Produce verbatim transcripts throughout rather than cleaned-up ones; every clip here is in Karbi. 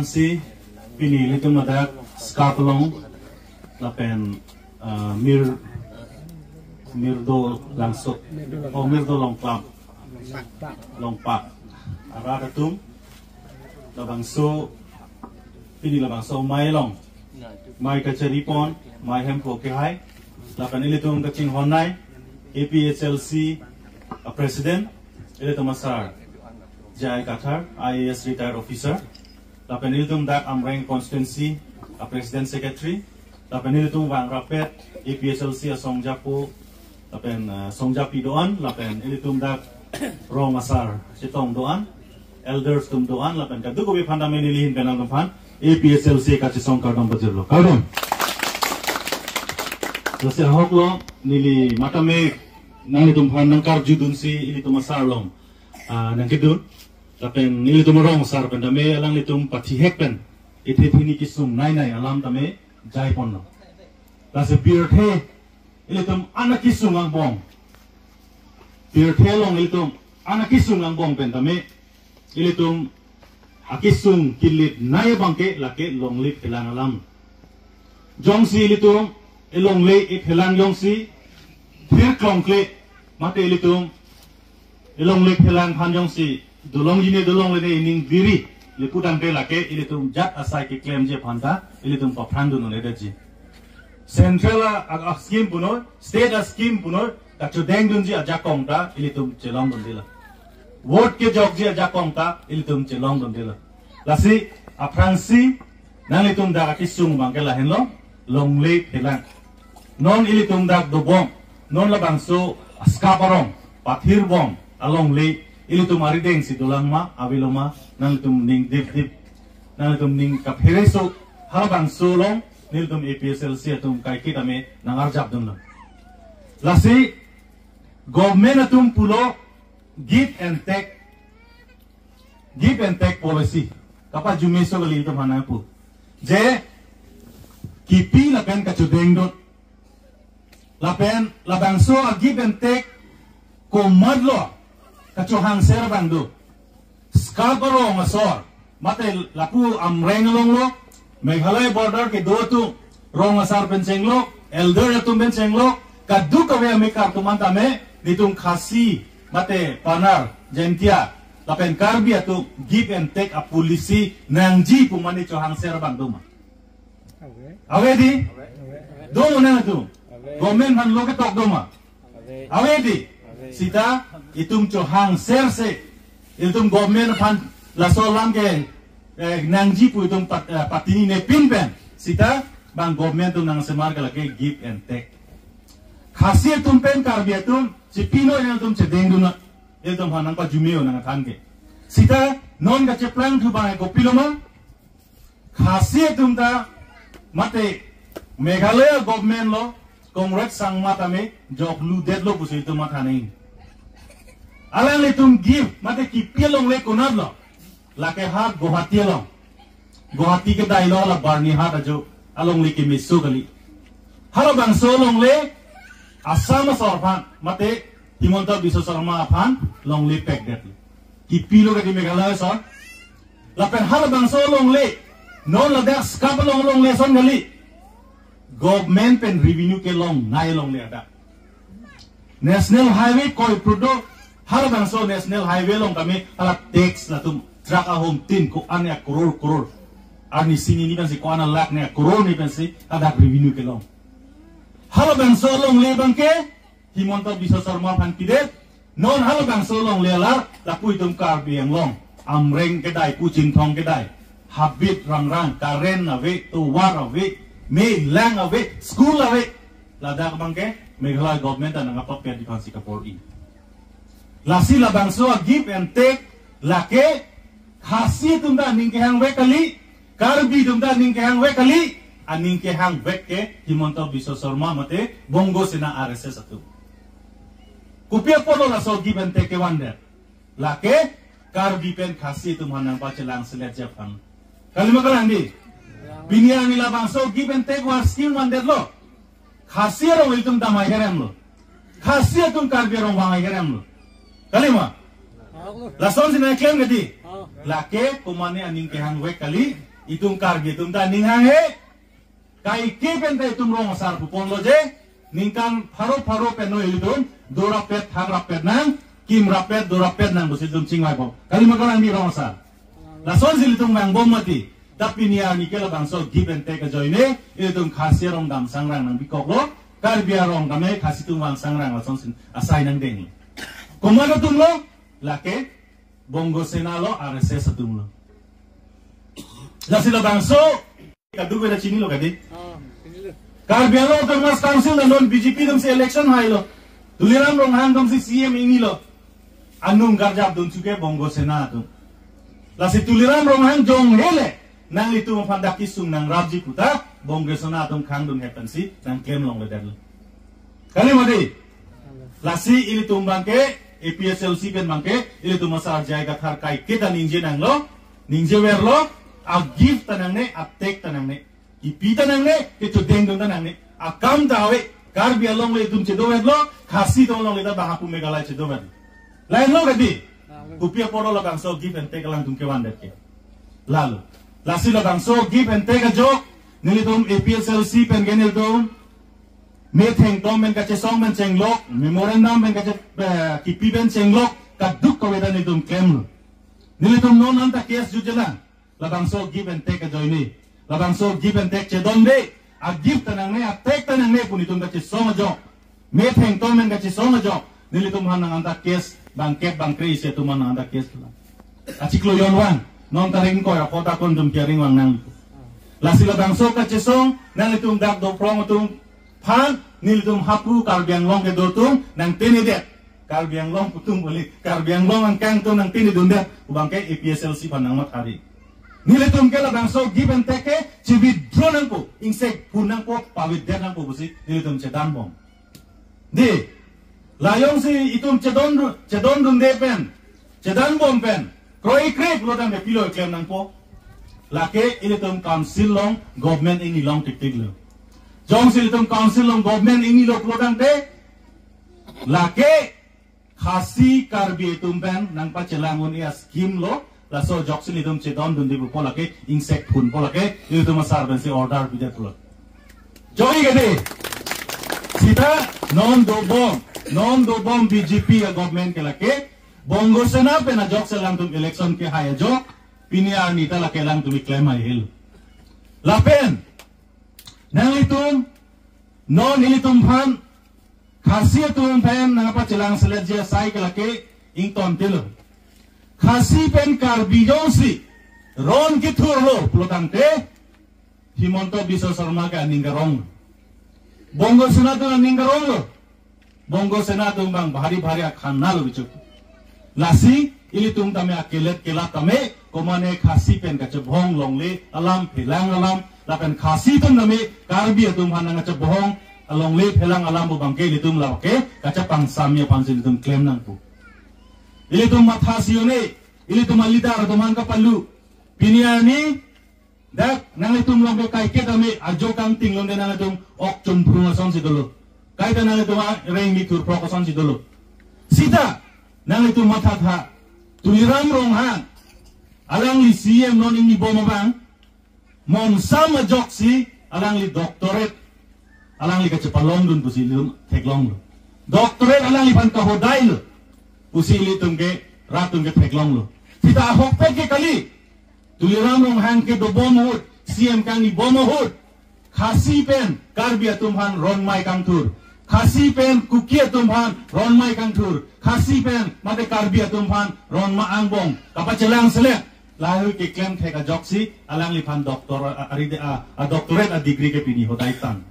Si pini ilitum ladak Skap along lapen, ah, Mir Mirdo Langso, oh, Mirdo Longklap, Longpak arat atum labangso, pini labangso amei along, amei kachari pon, amei hemphu kehai, lapen ilitum kachinghon nei A P H L C a President, ilitum asar J I Kathar, I A S retired officer, lapen ilitum dak Amreng constituency a President Secretary, lapen ilitum vang rapet A P H L C asong japo, lapen, eh, song japi do-an, lapen ilitum dak rong asar chetong do-an, elders atum do-an, lapen kadokave aphan tame neli ahin pen nangtumphan A P H L C kachesong kardom pajirlo. Kardom. Lasi ahok lo, neli matame nanglitumphan nangkarjudunsi ilitum asar along, ah, nangkedun. Lapen nelitum arong asar pen tame alanglitum pathihek pen ithe thini kesung nei nei alam tame jai ponlo. Lasi pirthe ilitum ana kesung angbong, pirthe along ilitum ana kesung angbong pen tame ilitum akesung kilit nei abangke lake longle phelang alam. Jongsi ilitum elongle ephelang jongsi thir klongkle, mate ilitum elongle phelang aphan jongsi dolongjine dolongle ne ining viri le pudamte lake ilitum jat asai keklemji aphan ta ilitum paphrang dun un-edetji. Central a, a, a scheme punoi, state a scheme punoi, kachudeng dunji ajakong ta ilitum chelong dundetlo. Vote kejokji ajakong ta ilitum chelong dundetlo. Lasi aphrangsi nanglitum dak akesung abangke lahenlo, longle phelang. Non ilitum dak dobom, non labangso Skap arong, Pathirbong alongle, ilitum arideng si dolang ma, avelo ma, nanglitum ning dipdip, nanglitum ning kaphereso, halabangso along nelitum A P H L C atum kaiketa me nangarjap dunlo. Lasi government atum pulo give and take, give and take policy. Kapajume so kali ilitum aphan nangpu. Je kipi lapen kachudeng dun. Lapen labangso a give and take komatlo kachohangser abang do. Skap arong asor, mate lapu Amreng along lo, Meghalaya border kedo atum, rong asar pen chenglok, elder atum pen chenglok, kadokave amekar atum an tame, nelitum Khasi, mate Panar, Jaintia, lapen Karbi atum give and take a policy nangji pu mane chohangser abang do ma? Ave. Ave di? Ave. Do nangtum? Ave. Government aphan lo ketok do ma? Ave. Ave di? Ave. Sita itum chohangser se, itum government aphan laso alam ke, eh, nangji pu itum pat-, eh, patinine pin pen. Sita bang government atum nangsemar ke lake give and take. Khasi atum pen Karbi atum si pino nangtum chedeng dun, itum aphan nangpajume-o nangthan ke. Sita non kacheplangthu abang kopilo ma? Khasi atum ta mate Meghalaya government lo, Conrad Sangma tame jokludetlo pusi itum matha nang. Alanglitum give mate kipi alongle konatlo? Lake ha Guwahati along. Guwahati kedailo la Byrnihat ajo alongle kemeso kali. Halabangso alongle Assam asor aphan mate Himanta Biswa Sarma aphan longle pekdetlo. Kipilo kadi Meghalaya asor? Lapen halabangso alongle, non ladak Skap along alongle ason kali. Government pen revenue kelong nei alongle adak. National Highway koi prudo, halabangso National Highway along tame hala tax latum truck ahom tin ko-an a crore crore. Arni sini ni pensi ko-an a lakh ne a crore ni pensi hadak revenue kelong. Halabangso alongle abangke Himanta Biswa Sarma aphan pidet, non halabangso alongle alar, lapu itum Karbi Anglong, Amreng kedai, pu Chinthong kedai, habit rangrang, current ave, tovar ave, mei lang ave, school ave, ladak abangke Meghalaya government ta nangkapapet di aphansi kapor-i. Lasi labangso a give and take lake Khasi atum ta aning kehang vek kali, Karbi atum ta aning kehang vek kali, aning kehang vek ke Himanta Biswa Sarma mate Bongo Sena R S S atum. Kopi apotlo laso give and take kevandet? Lake Karbi pen Khasi atum aphan nangpachelang selet jephan. Kalima kalang di? Pini arni labangso give and take war scheme vandetlo. Khasi arong ilitum damai heremlo. Khasi atum Karbi arong vangai heremlo. Kalima? Lasonsi nangklem kadi? Lake komane aning kehang vek kali, Itum Karbi atum ta aning hanghe. Kaike pen ta itum rong asar puponlo je, ningkan pharo pharo pen noi ilitum dorap pet, thang rap pet nang, kim rap pet, dorap pet nang pusi itum chingvaibom. Kalima kalang di rong asar. Lasonsi ilitum vangbom mati. Ta pini arni ke labangso give and take ajoine, ilitum Khasi arong dam sangrang nangbikoklo, Karbi arong dam e Khasi atum vang sangrang lasonsi asai nangdeng. Komat atumlo, lake Bongo Sena lo, R S S atumlo. Lasi labangso, kaduk beda chinilo kadi. Karbi Anglong Autonomous Council na non B J P atumsi election hailo. Tuliram Ronghang atumsi C M ingnilo. Anung karjapdun chuke Bongo Sena atum. Lasi Tuliram Ronghang jong hele nanglitum aphan dak kesung nangrapji puta Bongo Sena atum khangdun hepensi nangklem longledetlo. Kali mati. Lasi ilitum abangke, A P H L C pen abangke, ilitum asar J I Kathar kaike ta ningje nanglo, ningjeverlo, a-give ta nangne, a-take ta nangne. Kipi ta nangne, kechodengdun ta nangne. Akam ta ave, Karbi alongle itum chedoverlo, Khasi atum alongle ta bang hapu Meghalaya chedover. Lahenlo kadi. Kopi apotlo labangso give and take alangtum kevandet ke. Lalo. Lasi labangso give and take ajok, nelitum A P H L C pen ke nelitum metheng tom pen kachesong pen chenglok, memorandum pen kache, eh, kipi pen chenglok, kaduk kave ta nelitum klemlo. Nelitum non anta case jutjelang. Labangso give and take ajoine. Labangso give and take chedonde. A-give ta nangne, a-take ta nangne pu nelitum kachesong ajok, metheng tom pen kachesong ajok, nelitum aphan nang anta case bangkep bangkre isi atum aphan nang anta case la. Achiklo jon vang, non tarik ingkoi ra kota kon atum ke aring vang nang. Lasi labangso kachesong, nanglitum dak dophrong atum aphan, nelitum hapu Karbi Anglong kedo atum nangtinidet. Karbi Anglong pu atum kali, Karbi Anglong angkang atum nangtinidundet, abangke A P H L C aphan nangmathari. Nelitum ke labangso give and take ke, che-withdraw nangpo, ingsekphun nangpo, pavedetdet nangpo pusi nelitum chedanbom. Di, la jongsi itum chedon, chedondunde pen, chedanbom pen kroikre pulo tangte pilo klem nangpo. Lake ilitum council along government ingni long tiktiklo. Jongsi ilitum council along government ingnilo pulo tangte, lake Khasi Karbi atum pen nangpachelang un-e a-scheme lo, laso ajoksi nelitum chedondunde pupo, lake ingsekphunpo, lake ilitum asar pensi order pidet pulo. Joi kadi. Sita non dobom, non dobom B J P a-government ke lake, Bongo Sena pen ajoksi alangtum election kehai ajok, pini arni ta lake alangtum keklem haihelo. Lapen, nanglitum, non ilitum aphan, Khasi atum pen nangpachelang selet ji asai ke lake ingtontelo. Khasi pen Karbi jongsi ron kethurlo pulo tangte, Himanta Biswa Sarma ke aning karong. Bongo Sena atum aning karonglo. Bongo Sena atum abang bhari bhari akhanalo bichuk. Lasi ilitum tame akelet kelat tame, komane Khasi pen kachebohong longle alam, phelang alam, lapen Khasi atum tame Karbi atum aphan nangkachebohong alongle phelang alam pu abangke ilitum lake kachepangsam aphansi ilitum klem nangpo. Ilitum mathasi un-e, ilitum a-leader atum aphan kapalu. Pini arni dak nanglitum along ke kaike tame ajo kangting along ke nanglitum ok chumprung asonsi dolo. Kaita nanglitum areng mithur prok asonsi dolo. Sita nanglitum mathatha. Tuliram Ronghang, alangli C M non ingnibom abang, monsam ajoksi alangli doctorate alangli kachepalongdun pusi ilitum theklonglo. Doctorate alangliphan kahodailo pusi ilitum ke, rat atum ke theklonglo. Sita ahokpet ke kali. Tuliram Ronghang kedobom ahut, C M kangnibom ahut, Khasi pen Karbi atum aphan ronmai kangthur, Khasi pen Kuki atum aphan ronmai kangthur, Khasi pen mate Karbi atum aphan ronma angbong kapachelang selet, lahei keklem thek ajoksi alangliphan doctor a, a, a, a doctorate a degree ke pini hodai tang.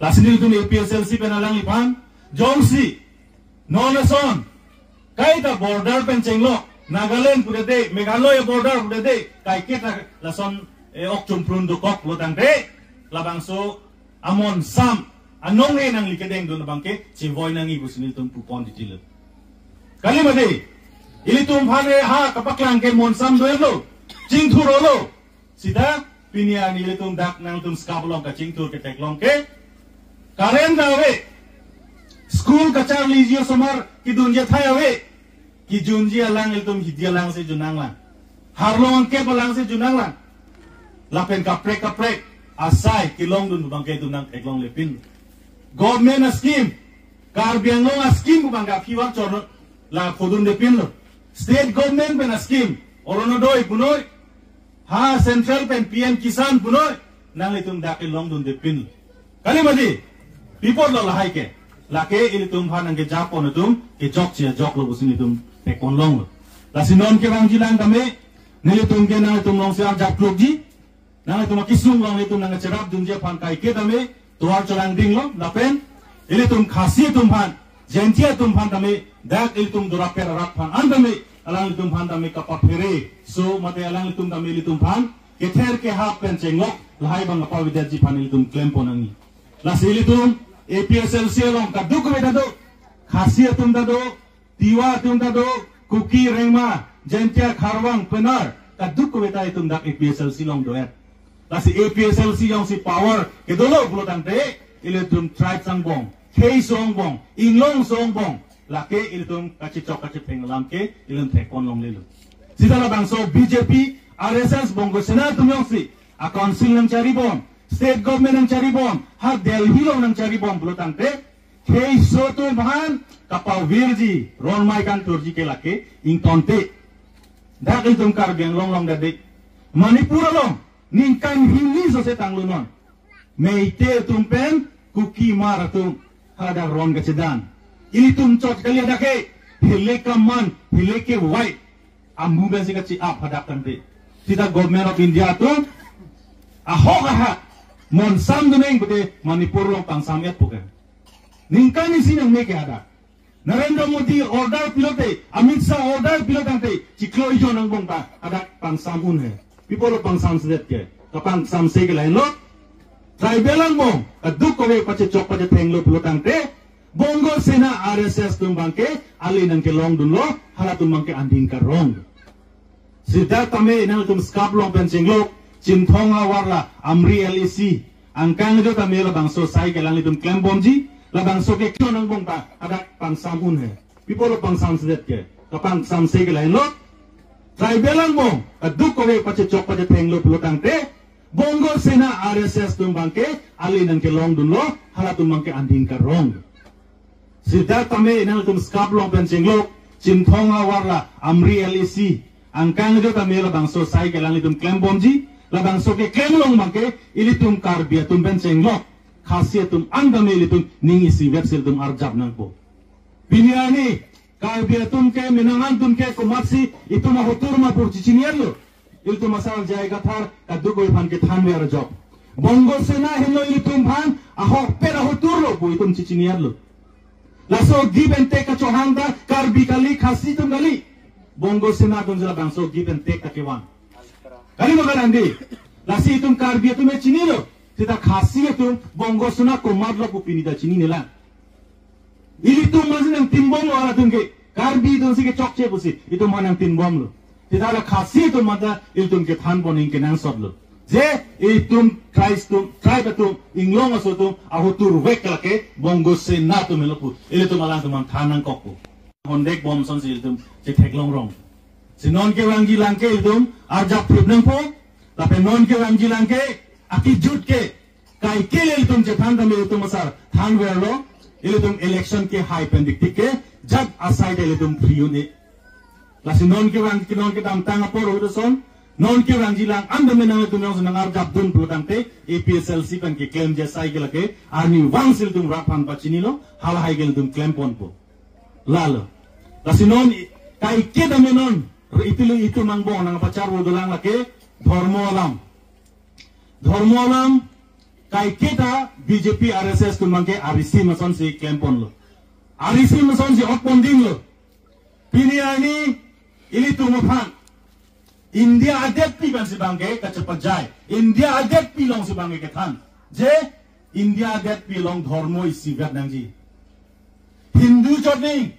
Lasi nelitum A P H L C pen alangliphan jongsi non ason kaita border pen chenglok, Nagaland pudede, Meghalaya border pudede, kaike ta lason, eh, ok chumprung dokok lo tangte, labangso amonsam anong e nangli kedengdun abangke chevoi nangji pusi nelitum pupon titilo. Kali mati, ilitum aphan e ha kapaklang ke monsam doverlo, chingthurlo. Sita pini arni ilitum dak nangtum skap along kachingthur ketheklong ke, current ta ave, school kacharliji osomar kedunji athai ave, kejunji alang ilitum hidi alangsi jun nanglang, harlong angkep alangsi jun nanglang. Lapen kaprek kaprek asai kelongdun abangke itum nangtheklonglepin. Government a-scheme, Karbi Anglong a-scheme abangke aphi vangchor la phodunde pinlo. State government pen a-scheme, Orunodoi punoi, ha central pen P M Kisan punoi, nanglitum dak kelongdundepin. Kali mati, pi apotlo lahai ke. Lake ilitum aphan nangkejapon atum kejokche ajoklo pusi nelitum theklong longlo. Lasi non kevangjilang tame, nelitum ke nanglitum alongsi arjap klokji. Nanglitum akesung along nelitum nangkacherapdunji aphan kaike tame tovar chelangdinglo, lapen ilitum Khasi atum aphan, Jaintia atum aphan tame, dak ilitum dorapet arat aphan an tame, alanglitum aphan tame kapaphere, so mate alanglitum tame ilitum aphan kether kehap pen chenglok lahai abang kapavedetji aphan ilitum klempon nangji. Lasi ilitum A P H L C along kadokave ta do, Khasi atum ta do, Tiwa atum ta do, Kuki, Rengma, Jaintia, Kharwang, Penar, kadokave ta itum dak A P H L C along do-et. Lasi A P H L C jongsi power kedolo pulo tangte, ilitum tribes angbong, khei aso angbong, inglong aso angbong, lake ilitum kachechok kachetheng alam ke ilitum theklong longlelo. Sita labangso B J P, R S S, Bongo Sena atum jongsi a-council nangcharibom, state government nangcharibom, ha Delhi along nangcharibom pulo tangte, khei aso atum aphan kapavirji, ronmai kangthurji ke lake ingtonte. Dak ilitum Karbi Anglong along tame, Manipur along ningkan hini sose tanglo non. Meitei atum pen Kuki, Hmar atum hadak ron kachedan. Ilitum chot kali hadak ke, hileke aman, hileke white, amu pensi kachi-ap hadak tangte. Sita Government of India atum ahok ahat monsam duneng pute Manipur along pangsam-et puke. Ningkan isi nangme ke hadak. Narendra Modi order pilote, Amit Shah order pilo tangte, chiklo ijon angbong ta hadak pangsam un he. Pi apotlo pangsamsedet ke, kapangsamse ke lahenlo. Tribal angbong kadokave pachechok pachethenglo pulo tangte, Bongo Sena, R S S atum abangke ale nangkelongdunlo, halatum abangke anding karong. Sita tame nangtum skap along pen chenglok, Chinthong ahavar la Amri L A C angkang ajo tame labangso asai ke alanglitum klembomji, labangso ke kyon angbong ta hadak pangsam un he. Pi apotlo pangsamsedet ke, kapangsamse ke lahenlo. Tribal angbong kadokave pachechok pachethenglo pulo tangte, Bongo Sena, R S S atum abangke ale nangkelongdunlo, halatum abangke anding karong. Sita tame nangtum skap along pen chenglok, Chinthong ahavar la Amri L A C angkang ajo tame labangso asai ke alanglitum klembomji, labangso keklem along abangke ilitum Karbi atum pen chenglok, Khasi atum an tame ilitum ning isivet si ilitum arjap nangpo. Pini arni Karbi atum ke, Minang atum ke komatsi itum ahotur ma pu chichini-etlo. Ilitum asar J I Kathar kadokave aphan kethanver ajok. Bongo Sena henlo ilitum aphan ahokpet ahoturlo pu itum chichini-etlo. Laso give and take kachohang ta Karbi kali, Khasi atum kali. Bongo Sena atum je labangso give and take ta kevang. Kali ma kalang dei. Lasi itum Karbi atum chinilo. Sita Khasi atum Bongo Sena komatlo pu pini ta chinine lang. Ilitum aphansi nangtinbomlo halatum ke. Karbi atumsi kechokche pusi itum aphan nangtinbomlo. Sita la Khasi atum mata ilitum kethanbom ning kenangsotlo. Je itum tribe atum, tribe atum, inglong aso atum ahotur vek lake Bongo Sena atum helo pu ilitum alangtum aphan than nangkokpo. Hondek bom asonsi ilitum chetheklong rong. Si non kevangjilang ke ilitum arjap thip nangpo. Lapen non kevangjilang ke akejut ke kaike le ilitum chethan tame ilitum asar thanverlo, ilitum election kehai pen diktik ke jat asai ta ilitum free un-e. Lasi non kevang, non kedamtang apor ahut ason, non kevangjilang an tame nanglitum jongsi nangarjapdun pulo tangte, A P H L C pen keklemji asai ke lake arnivang si ilitum rat aphan pachinilo, halahai ke ilitum klemponpo. Lalo. Lasi non i-, kaike tame non, re-, itilu itum angbong nangpacharvo dolang lake, dhormo alam. Dhormo alam, kaike ta B J P R S S atum abangke arisim asonsi klemponlo. Arisim asonsi otpondinglo. Pini arni ilitum aphan India adetpi pensi abangke kachepajai. India adetpi alongsi abangke kethan. Je India adetpi along dhormo isivet nangji. Hindu chot ning,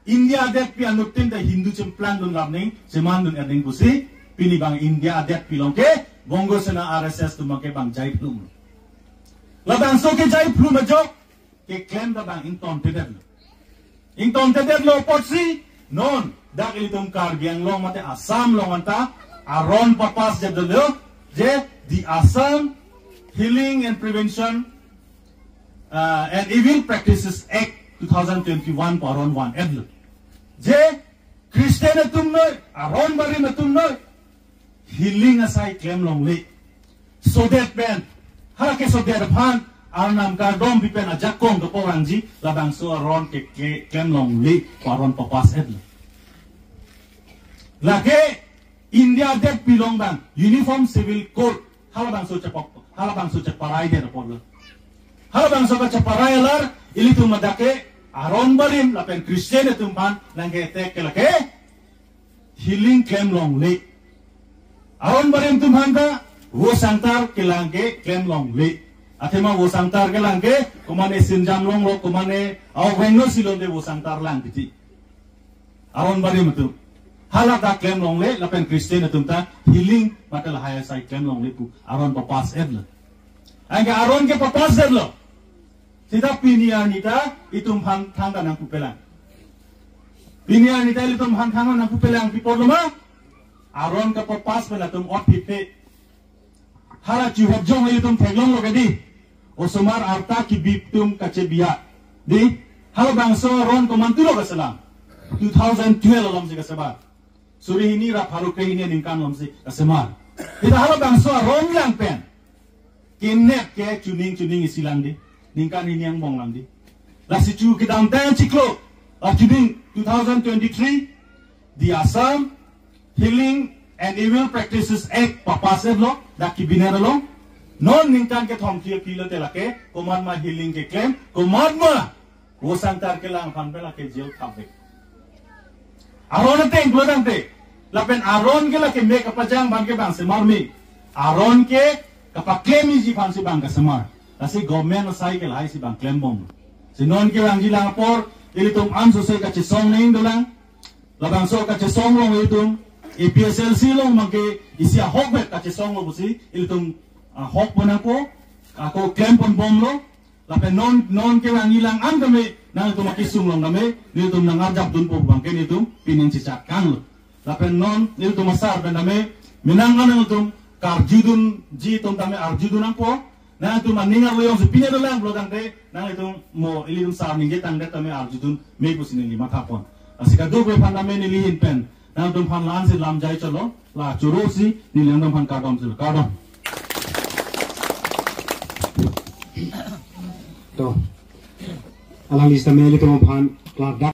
India adetpi anuttin ta Hindu chimplangdun lap ning, chemandun-et ning pusi, pini abang India adetpi along ke, Bongo Sena R S S atum abangke bang jaiplum. Labangso kejaiplum ajok, keklem ta bang ingtontedetlo. Ingtontedetlo apotsi, non, dak ilitum Karbi Anglong mate Assam along anta, aron papasjedetlo, Je the Assam Healing and Prevention uh, and Evil Practices Act two thousand twenty-one pu aron van-etlo. Je Christian atum noi, aron barim atum noi, healing asai klem longle. Sodet pen, hala kesodet aphan, arnam kardom pi pen ajakong kepo vangji, labangso aron ke, ke klem longle pu aron papass-etlo. Lake India adet pilong abang Uniform Civil Code, halabangso chepok, halabangso cheparai det apotlo. Halabangso kacheparai alar, ilitum adak ke aron barim lapen Christian atum aphan nangke attack ke lake healing klem longle. Aron barim atum aphan ta vo sangtar kelang ke klem longle. Athema vo sangtar kelang ke komane sinjam longlo, komane au vengno silonde vo sangtar lang kiti. Aron barim atum. Hala ta klem longle lapen Christian atum ta healing mate lahai asai klem longle pu aron papass-etlo. Anke aron ke papass-etlo. Seta pini arni ta itum aphan thangta nangpupelang. Pini arni ta ilitum aphan thangta nangpupelang pi apotlo ma? Aron kapapass pen atum ot pipe. Hala chuhep jong ilitum theklonglo ke di. Osomar arta kibip atum kachebi-a. Di, halabangso aron komantulo kaselam? Two thousand twelve alomsi kaselam. Suri hini ra pharo kre hini aningkan alomsi kaselam. Seta halabangso aron lang pen kenep ke chuning chuning isilang di. Ningkan hini angbong lang di. Lasi chu kedamtang chiklo, arjuding two thousand twenty-three, the Assam Healing and Evil Practices Act papass-etlo, dak cabinet along. Non ningkan kethom kre pilote lake, komatma healing keklem, komatma vo sangtar kelang aphan pen lake jail thapvek. Aron ateng pulo tangte, lapen aron ke lake mek kapajang abang ke bang semarmi. Aron ke kapaklem iji aphansi bang kasemar. Lasi government asai ke lahaisi bang klembom. Si non kevangji lang apor, ilitum ansose kachesong neng dolang. Labangso kachesong along ilitum, A P H L C along abang ke isi ahokpet kachesonglo pusi, ilitum ahok pon ako, ako klem ponbomlo. Lapen non, non kevangji lang an tame, nangtum akesung along tame, nelitum nangarjapdunpo abang ke nelitum pining chechak kanglo. Lapen non, nelitum asar pen tame, menang an nangtum karjudunji atum tame arjudun nangpo, nangtum aning arlo jongsi pine dolang pulo tangte, nangtum mo ilitum sar ningje tangdet tame arjudun me pusi neli mathapon. Lasi kadokave aphan tame neli ahin pen, nangtum aphan la-ansi lam jai cholo, la choro si, neli nangtum aphan kardom cholo, kardom. To. Alangli sitame ilitum aphan klardak.